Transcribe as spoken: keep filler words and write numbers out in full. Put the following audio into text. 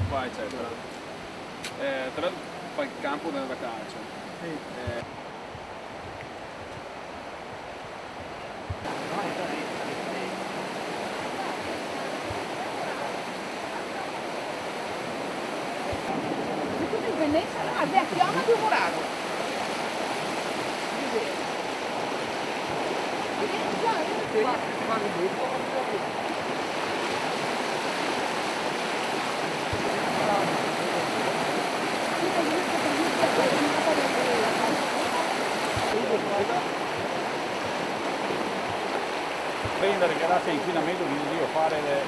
qua, eccetera. Eh, però fa el campo da, da calcio. Sì. Eh. Se tu te svenesi, ah, xe a fiama de un moraro. Prendere che là xe inquinamento, quindi io fare le...